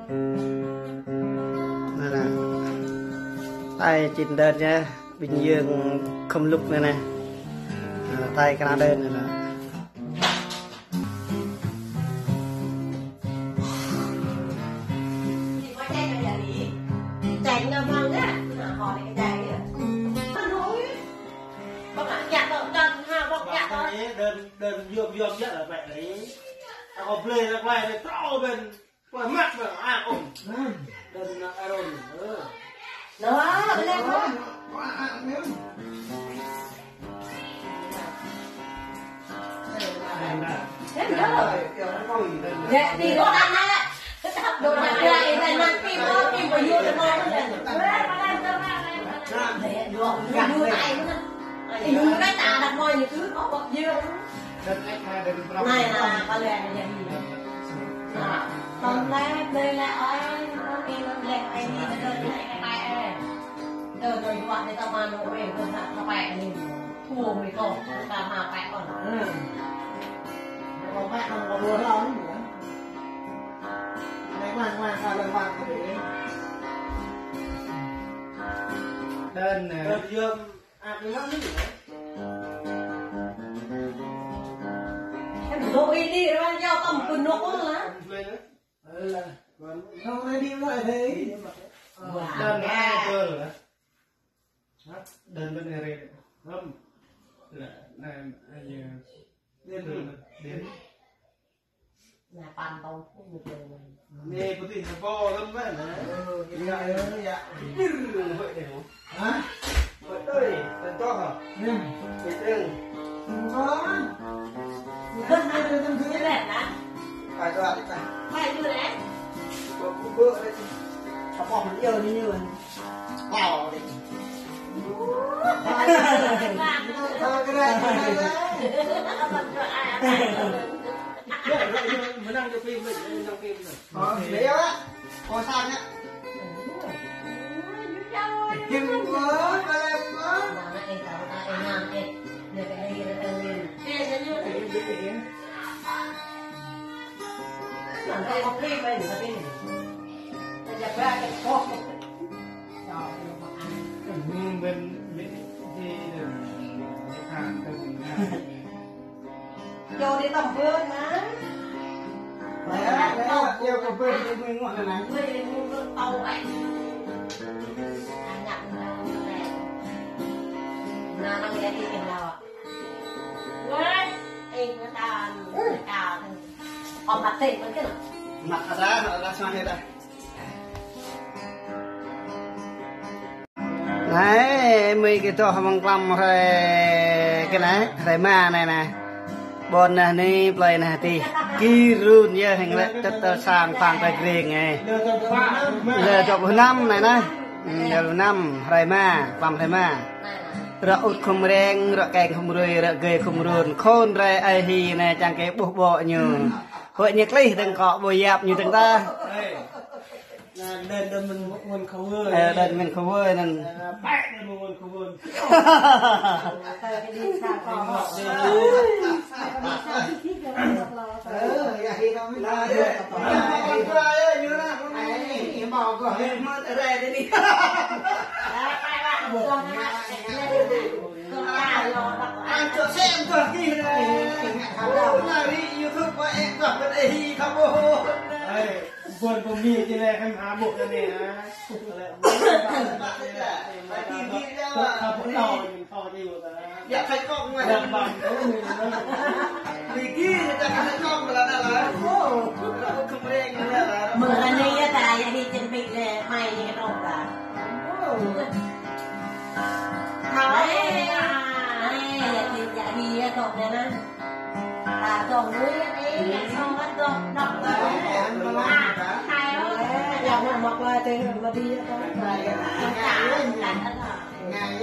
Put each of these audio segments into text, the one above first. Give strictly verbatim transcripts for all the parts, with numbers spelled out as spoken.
Anai anai. Tơlơi čin đơn anai, ƀing Yuan khŏm lŭk anai anai. Anai, tơlơi kơnăl đơn anai anai. Đơn, đơn yôm yôm yơh lĕ bĕ anai. Akŏ blơi lĕ klai anai trŏ ƀĕ. Ƀơi mă ƀơi Aron. Đơn Aron. Ơ. Đó, bên đây thôi. Thế nữa. Dạ, thì đó là hai ạ. Đồ đạc này, này, nặng tim đó, tim của Yuan nó ngon hơn này. Yuan, Yuan tay nữa. Thì Yuan cái tà đặt môi thì cứ có bọc dưa. Này là con lẹ nhà đi. À, con lẹ, đây là ai, con đi, con lẹ, ai đi, con lẹ, ai, ai. Tơ, tơ, dua, tơ, tơ, ma, nô, ê, tơ, tơ, tơ, pẹ, ni. Thua, mi, tơ, tơ, ma, pẹ, con. Ừ. Con pẹ, con, con đua lắm. Này, ngoan, ngoan, ngoan, ngoan, ngoan, con đi. Đơn, nè. Đơn, yơm. Em dụ đi đi, rồi nhau tầm quần nộp luôn hả? Không, nó đi lại thế. Đơn ai cơ hả? Đơn bên này rê. Không. Là, này, ai, ờ, đến, đến. Nè, pơtih hơbô lắm á, nè. Ơ, ya, ya. Hơbô đeo. Hả? Hơbô đeo, tên to hả? Tên. Tên to. Tên hai, tên thứ. Tên là? Phải rồi, phải. Phải rồi đấy. Hơbô, hơbô đấy. Hơbô mình yêu đi như vậy. Wow, đi. Hơbô, hơbô, hơbô. Ơ, đấy á, có sang á. Hiếm quá, ba em quá. Bên, bên, thì, thì, thì, thì, Cho đi tầm bơ̆n nè. Lĕ, lĕ, cho tầm bơ̆n đi mui ngŏ nè nè. Mui, mui ngŏ tàu ai. Anăp nè, nè. Nè, nè, nè, đi kơ nao. Wai, ih, nè, ta, nè, ta. Ôm bát tết mơ̆n kơ nè. Mă ra, mă ra, sang ra. Anai, mơi kơ tŏh mơ̆ng klăm hrơi kơ anai, hrơi rơma anai anai. Ƀôn anai anai, plơi anai tih. Kơ run yơh, hăng lĕ tơt tơl sang phang tơl kring anai. Lơ dua pluh năm anai anai. Ừ, dua pluh năm, hrơi rơma, klăm hrơi rơma. Ră ŭt khŏm reng, ră keng khŏm rui, ră gơi khŏm run. Khôn rai ai hi anai, čang kơ ƀuh ƀô̆ ñu. Huĭ ñu klih dơ̆ng kŏ ƀu yap ñu dơ̆ng tah. Nè, đơn, đơn mơ̆n, mơ̆n khâu ơi. Ơ, đơn mơ̆n khâu ơi anŭn. Ơ, pĕ mơ̆n khâu ơi. Ơ, ya hi dong. Nè, đơn, đơn mơ̆n khâu ơi, ñu nè, mơ̆n khâu ơi. Ơ, pĕ, pĕ. Ăn cho xem cho kỹ này. Ơ, nè, ri YouTube của em có vấn đề gì không? Ơi, buôn của mi chứ này, em há bột cho nè hả? Há bột đỏ, mình kho đi một cái. Dạ, phải có ngoài. Dạ, bằng cái mình nữa. Vì kia người ta có thể không là, là, là. Ơ. Là không, không có đen nữa là. Mơ̆ng anai yơh ta, ya hi chuẩn bị nè, mai nè, rau ta. Ơ. Thảo. Ê, ê, ê, ya hi, ya hi, ya tŏk nè nè. Ta tŏk muối, ê, ya song wơ̆t tŏk, tŏk. Ê, ăn mà. À, Thái ơi. Ê, ya mà mọc lại thì mà đi, ya tŏk. Ngại, ngại, ngại, ngại.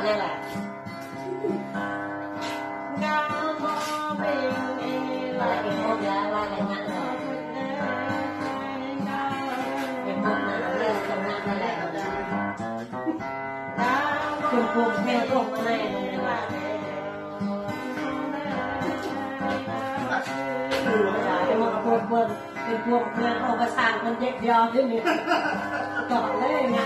Ih, buông, buông, buông, ƀu kơ sang kơ jĕ biă thế này. Chọn đấy ngă.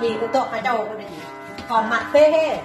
Thì cứ tọt cái đầu của mình. Còn mặt phê hê.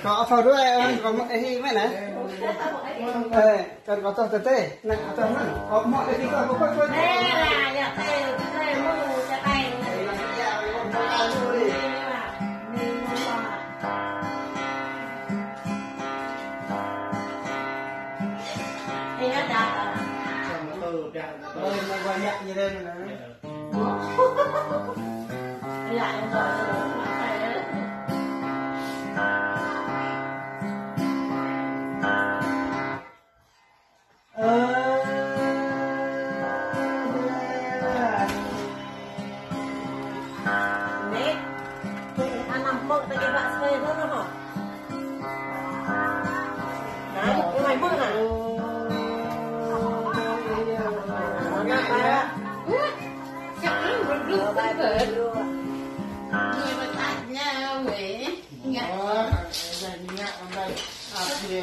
Có phao đuôi, có một cái gì mẹ nè. Ê. Kan kâo tŏh tơtê. Nă, tŏh mơ̆n. Ơ, mŏk lĕ kâo, kâo, kâo, kâo. Nê, la, ya, tê, tê, mu, ya, tê. Ê, ya, dah. Ơi, mă, mă, ya, ya, ya, ya. Ya, ya, ya. Ơ. Nê, anăm mơ̆ng ta kơ bă sơkơi hơ̆ hơ̆. Nê, kơ mai mơ̆ng hă? Nê, kơ mai mơ̆ng hă? Người mà tạt nhau vậy. Ngă. Ơ, ngă, ngă, ngă.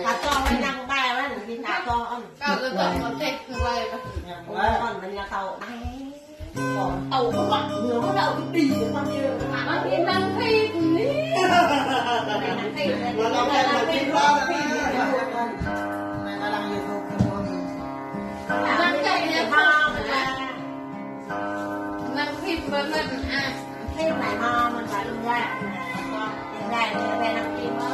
Kâo čŏng wai năng ƀai wai, ñu kâo čŏng ôn. Kâo kơ čŏng ôn tĕk kơ wai. Ôn, ôn, ñu kâo ôn. Tàu có mặt nữa, nó đâu có đi được bao nhiêu. Nó đi năng thi tụi ní. Năng thi, năng thi, năng thi. Năng thi, năng thi. Năng thi mà mình, à. Năng thi này mà mình phải luôn ra. Hiện nay, về năng thi mà.